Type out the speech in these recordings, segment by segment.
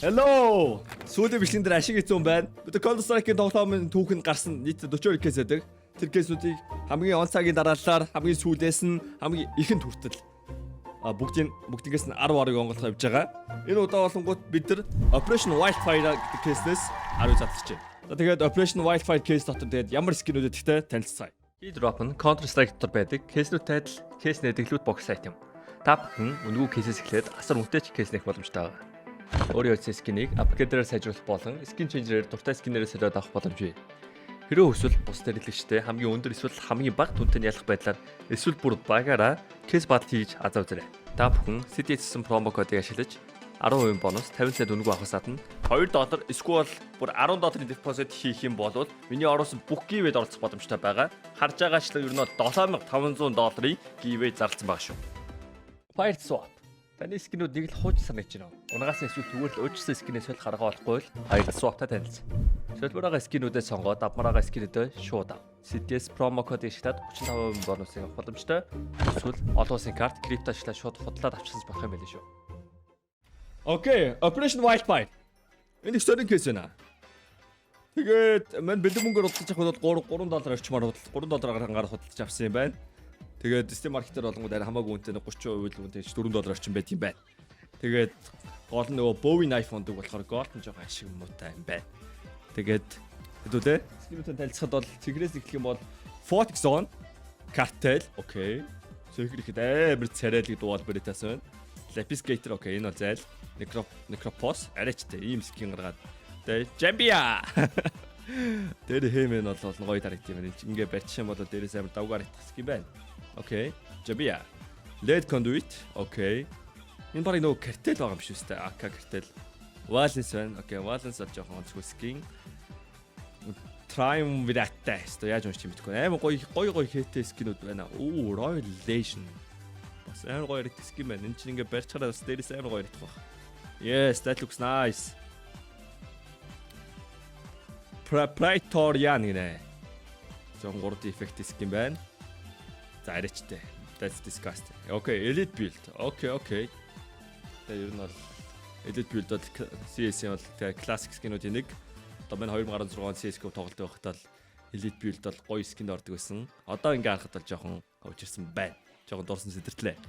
Hello. Сүүлийн бичлэгэн дээр ашиг хийсэн юм байна. Бид Counter Strike-ийн тоглоомын түүхэнд гарсан нийт 42 case байдаг. Тэр case үүдийг хамгийн он цагийн дараалалаар, хамгийн сүүлээс нь хамгийн ихэнд хүртэл бүгдингээс нь 10 10-ыг онгойлгох явж байгаа. Энэ удаа болонгууд бид нар Operation Wildfire гэдэг case нээс 10 задлаж байна. За, тэгээд Operation Wildfire case дотор тэгээд ямар skin үүд өгдөгтэй танилцгаая. Keydrop нь Counter Strike дотор байдаг case нүүдтэй адил case нээдэг loot box сайт юм. Та бүхэн үнэгүй case ээс эхлээд асар үнэтэй ч case нээх боломжтой байгаа. Өөрийн утасны skin ийг upgrader ээр сайжруулах болон skin changer ээр дуртай skin ээрээ солиод авах боломж бий. Хэрвээ хүсвэл бусад хэрэглэгчтэй хамгийн өндөр эсвэл хамгийн бага дүнтэй нь ялах байдлаар эсвэл бүр багаараа case battle хийж азаа үзээрэй. Та бүхэн CDS гэсэн promo кодыг ашиглаж 10% бонус, 50 цент үнэгүй авахаас гадна 2 доллар эсвэл бүр 10 долларын депозит хийх юм бол миний оруулсан бүх giveaway-д оролцох боломжтой байгаа. Харж байгаачлан ер нь 7500 долларын giveaway зарласан байгаа шүү. Fire Swap. Таны skin үүд нэг л хууч санагдаж байна. Унгаас нь эсвэл зүгээр л өөрчлөсөн skin ээ солих арга болохгүй л Fire Swap-та танилцсан. Солбороо skin үүдээ сонгоод авмаар байгаа skin үүдээ шууд ав. CDS promo код ашиглаад 35% бонусыг авах боломжтой. Эсвэл олон улсын карт, крипто ашиглаад шууд худлаад авчихсан болох юм байл шүү. Okay, Operation Wildfire. Энэ их сонин case байна. Тэгээд мань бэлэн мөнгөөр худалдаж авах бол 3 3 доллар орчмоор 3 доллараар гараад худалдаж авсан юм байна. Тэгээд Steam Market дээр болонгууд арай хамаагүй үнэтэй, 30% л үнэтэй, 4 доллар орчим байт юм байна. Тэгээд гол нь нөгөө Bowie knife ундаг болохоор gold нь жоохон ашиг муутай юм байна. Тэгээд хэдүүлээ. Skin үүдтэй танилцахад бол цэгрээс эхлэх юм бол Photic Zone, Cartel, okay. Цэгэр ихэд амар царайлаг дуал баритаас байна. Lapis Gator, okay, энэ бол зайл. Necropos арайчтай ийм skin гаргаад. Тэгээ Jambia. Тэр хэмэн бол гоё тарагт юм байна. Ингээ барьчих юм бол дээрээс амар давгаар итэх skin байна. Okay. Jambia. Lead Conduit, okay. Энэ барыг нөгөө Cartel байгаа юм биш үү? AK Cartel. Valence байна. Okay, Valence бол жоохон онцгой skin. Triumvirate. Өстө яаж уншчих юм мэдэхгүй. Амар гоё гоё гоё хэтэй skin үүд байна. Оо, Royal Legion. Бас амар гоё яригдах skin байна. Энэ чинь ингээ барьчихараа бас дээрээс амар гоё яригдах байх. Yes, that looks nice. Praetorian гинэ. Зон 3D effect skin байна. За, арайчтай. That's disgusting. Okay, Elite build. Okay. Тэгээ ер нь бол Elite build бол CS-ийн бол тэгээ classic skin үүдийн нэг. Одоо манай 2016 он CS:GO тоглолт байхдаа л Elite build бол гоё skin ордог байсан. Одоо ингээ харахад бол жоохон ховжирсан байна. Жоохон дурсан сэтэртлээ.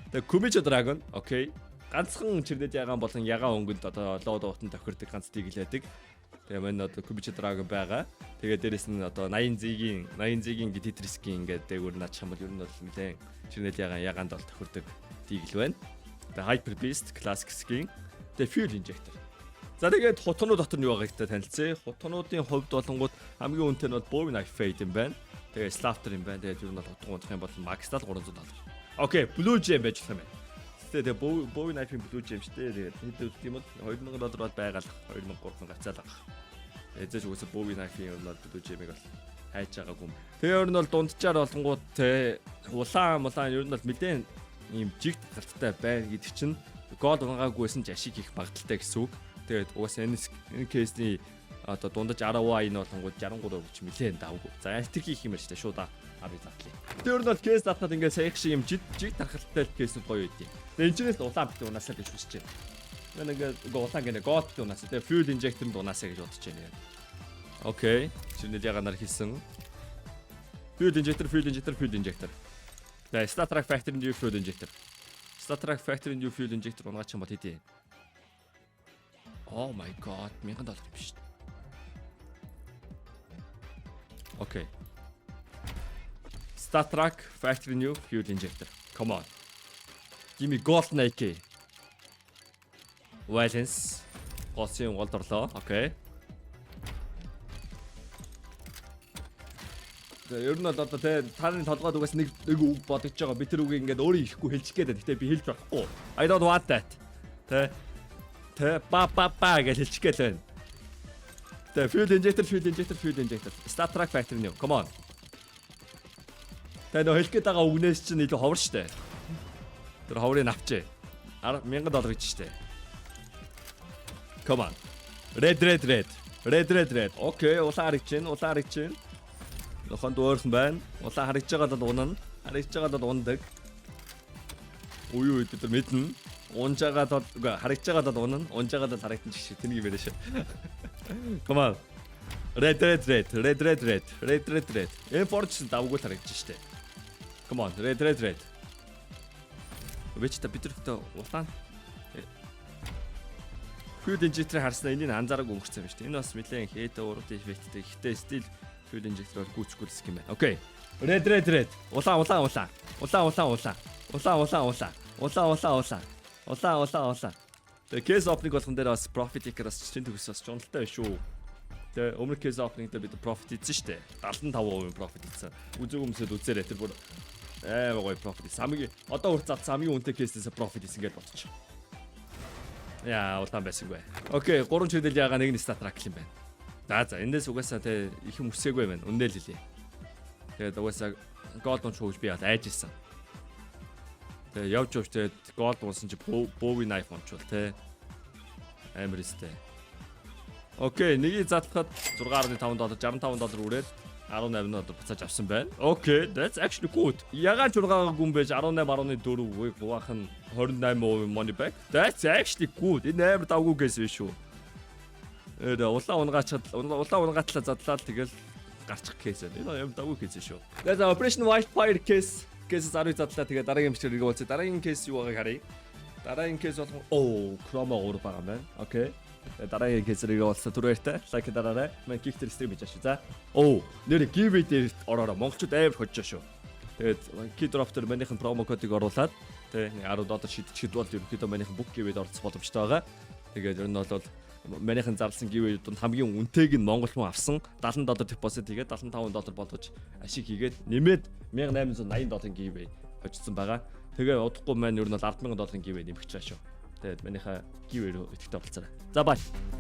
Тэгээ Kumicho Dragon. Okay. Ганцхан чирнэд ягаан болон ягаан өнгөнд одоо loadout нь тохирдог ганц deagle ээдэг. Тэгээ манай одоо Kumicho Dragon байгаа. Тэгээ дээрэс нь одоо 80 Z-гийн Tetris-гийн ингээд дээгүүр наачих юм бол ер нь бол нэлээд чирнэл ягаан ягаанд бол тохирдог deagle байна. Тэгээ Hyper Beast Classic skin. Тэгээ Fuel Injector. За, тэгээд хутганууд дотор нь юу байгааг та танилцъя. Хутгануудын хувьд болонгууд хамгийн үнэтэй нь бол Bowie Knife Fade юм байна. Тэгээ Slaughter юм байна. Тэгээд ер нь бол хутган унах юм бол max тал 300 доллар. Okay, Blue Gem байж болох юм байна. Тэгээ Bowie Knife-ийн Blue Gem шүү дээ. Тэгээд хэд өгдөг юм бол 2000 доллар бол байгаал 2000 3000 гацаалаа. Эзэж угсаа Bowie Knife-ийн ер нь бол Blue Gem-ийг бол хайж байгаагүй юм. Тэгээ ер нь бол дунджаар болонгууд те улаан улаан ер нь бол нэлээд ийм жигт галттай байна гэдэг чинь gold унгаагүйсэн ч ашиг хийх магадлалтай гэсэн үг. Тэгээд угаасаа энэ case ний одоо дундаж ROI нь болонгууд 63% гэж нэлээд давгүй. За, тэр хийх юм байна шүү дээ. Шууд авъя, задлаа. Тэр нь бол case задлахад ингээд саях шиг юм жид жиг тархалтай case нүүд гоё байд юм. Тэгээ энэ чинээс улаан бит унаасаа гэж хүсэж байна. Мен ингээд улаан гэнэ gold бит унаасаа. Тэгээ fuel injector-нд унаасаа гэж бодож байна. Okay. Чинэл ягаанаар хийсэн. Fuel injector, fuel injector, fuel injector. Тэгээ StatTrak Factory New fuel injector. StatTrak Factory New fuel injector унгаач юм бол хэдий. Oh my God, 1000 доллар юм шүү дээ. Okay. StatTrak Factory New fuel injector. Come on. Give me gold Nike. Violence. Голсын голд орлоо. Okay. Тэгээ ер нь бол одоо те таны толгойд угаас нэг нэг үг бодож байгаа. Би тэр үгийг ингээд өөрөө ихгүй хэлчих гээд байна. Гэтэ би хэлж болохгүй. I don't want that. Тэ. Тэ ба ба ба гэж хэлчих гээд байна. Тэгээ fuel injector, fuel injector, fuel injector. StatTrak Factory New. Come on. Тэгээ нөө хэлэх гээд байгаа үгнээс чинь илүү ховор штэ. Тэр ховорыг авчээ. 1000 доллар гэж штэ. Come on. Red, red, red. Red, red, red. Okay, улаан харагдаж байна, улаан харагдаж байна. Нохонд өөрхөн байна. Улаан харагдаж байгаа бол унана. Харагдаж байгаа бол ундаг. Үе үед бид нар мэднэ. Унж байгаа бол, үгүй, харагдж байгаа бол унана, унж байгаа бол харагдана ч шиг тэнийг юм яриа шүү. Come on. Red, red, red, red, red, red, red, red, red. M4 ч гэсэн давгүй л харагдаж штэ. Come on, red, red, red. Вэч та бид нарт улаан Fuel injector харснаа энийг анзаараг өнгөрцөн юм шүү дээ. Энэ бас нэлээд хээдэ урууд эффекттэй. Гэхдээ still fuel injector бол гүйцэхгүй л юм байна. Okay. Red, red, red. Улаан, улаан, улаан. Улаан, улаан, улаан. Улаан, улаан, улаан. Улаан, улаан, улаан. Улаан, улаан, улаан. Тэгээ case opening болгон дээр бас profit taker бас чин төгс бас чуналтай байна шүү. Тэгээ өмнөх case opening дээр бид profit хийсэн шүү дээ. 75% profit хийсэн. Үзег хүмүүсэд үзээрэй, тэр бүр амар гоё profit хийсэн. Хамгийн одоо хүрт задсан хамгийн үнэтэй case нээс profit хийсэн гэж бодчих. Яа, улаан байсангүй. Okay, гурван чиглэл ягаа, нэг нь StatTrak юм байна. За, эндээс угаасаа те их юм үсээгүй байна. Үнэ л хэлье. Тэгээд угаасаа gold унч хөөж би бол айж исэн. Тэгээ явж явж тэгээд gold унсан чи Bowie knife унчвал те амар өстэй. Okay, нэгийг задлахад 6.5 доллар, 65 доллар үрээд 18 доллар буцааж авсан байна. Okay, that's actually good. Ягаан 6 гүн байж 18.4 хуваах нь 28% money back. That's actually good. Энэ амар давгүй case биш шүү. Тэр улаан унгаачаад, улаан унгаатлаа задлаад тэгэл гарчих case байна. Энэ амар давгүй case шүү. Тэгээ Operation Wildfire case case 10 задлаа, тэгээ дараагийн бичлэгээр ирэх болцоо. Дараагийн case юу байгааг харъя. Дараагийн case болох оо Chroma 3 байгаа юм байна. Okay. Дараагийн case рүү болсоо түр баяртай. Like дараарай. Мэн Kick дээр stream хийж шүү. За. Оо, нэр giveaway дээр ороорой. Монголчууд амар хожиж шүү. Тэгээд Keydrop дээр манийхэн promo кодыг оруулаад тэ 10 доллар шидчихэд бол ерөнхийдөө манийхэн бүх giveaway-д оролцох боломжтой байгаа. Тэгээд ер нь бол манийхэн зарласан giveaway дунд хамгийн үнэтэйг нь монгол хүн авсан. 70 доллар депозит хийгээд 75 доллар болгож ашиг хийгээд нэмээд 1880 долларын giveaway хожигдсон байгаа. Тэгээ удахгүй маань ер нь бол 10,000 долларын giveaway нэмэх гэж байгаа шүү. Тэгээд манийхаа giveaway рүү идэвхтэй оролцоорой. За, bye.